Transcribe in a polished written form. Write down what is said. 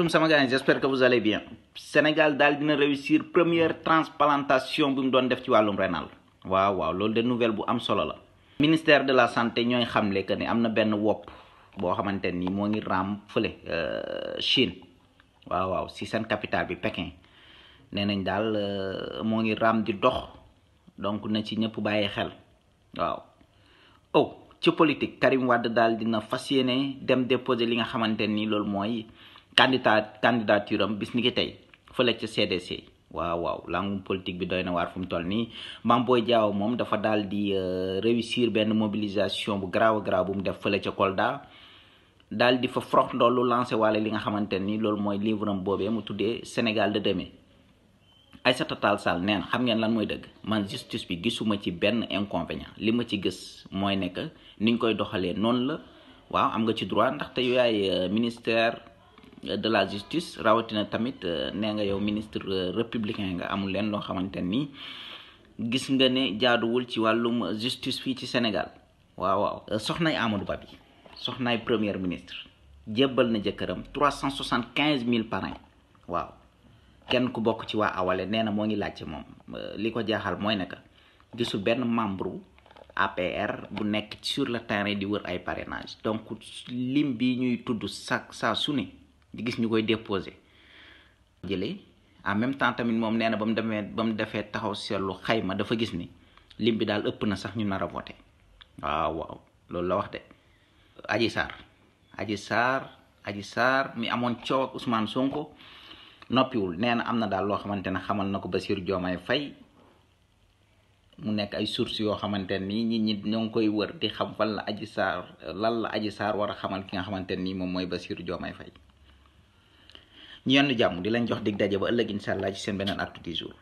salaamaaleykum sama gars yi j'espère que vous allez bien. Sénégal daal dina réussir première transplantation bi mu doon def ci wàllum rénal. waaw loolu de nouvelle bu am solo la. ministère de la santé ñooy xamle que ne am na benn wopp boo xamante ni moo ngi raam fële Chine waaw si seen capitale bi Pékin nee nañ daal moo ngi raam di dox donc na ci ñëpp bàyyi xel waaw. ci politique Karim Wade daal dina fas yéene dem déposer li nga xamante ni loolu mooy candidature am bis ni ki tey fële ca CDC waaw langum politique bi doy na waar fu mu toll nii Mame Boye Diao moom dafa daal di réussir benn mobilisation bu garaaw bu mu def fële ca Kolda daal di fa frox ndoolu lancé waale li nga xamante ni loolu mooy livre am boobee mu tuddee Sénégal de demain. Aïssata Tall Sall neen xam ngeen lan mooy dëgg man justice bi gisuma ci benn inconvénient li ma ci gis mooy ne que niñ koy doxalee noonu la waaw am nga ci droit ndaxte yow yaay ministère de la justice rawatina tamit nee nga yow ministre républicain nga amul leen loo xamante ni gis nga ne jaaduwul ci wàllum justice fii ci Sénégal waaw soxnaay Amadou Ba bi soxnaay premier ministre jébbal na jëkkëram 375 000 parrains waaw. kenn ku bokk ci waa Awalé nee na moo ngi laajte moom li ko jaaxal mooy ne que gisul benn membre APR bu nekk sur le terrain di wër ay parrainage donc lim bi ñuy tudd saa su ne di gis ñu koy déposé jëlee en même temps tamit moom nee na ba mu defee taxaw seetlu xayma dafa gis ni lim bi daal ëpp na sax ñu nar a voté waaw loolu la wax de. Adji Sarr mi amoon coow ak Ousmane Sonko noppiwul nee na am na daal loo xamante ne xamal na ko Bassirou Diomaye Faye mu nekk ay sources yoo xamante ni nit ñi ñoo ngi koy wër di xam lan la Adji Sarr war a xamal ki nga xamante ni moom mooy Bassirou Diomaye Faye ñu yenn jàmm di lañ jox dig daje ba ëllëg incha allah ci seen beneen actu du jour.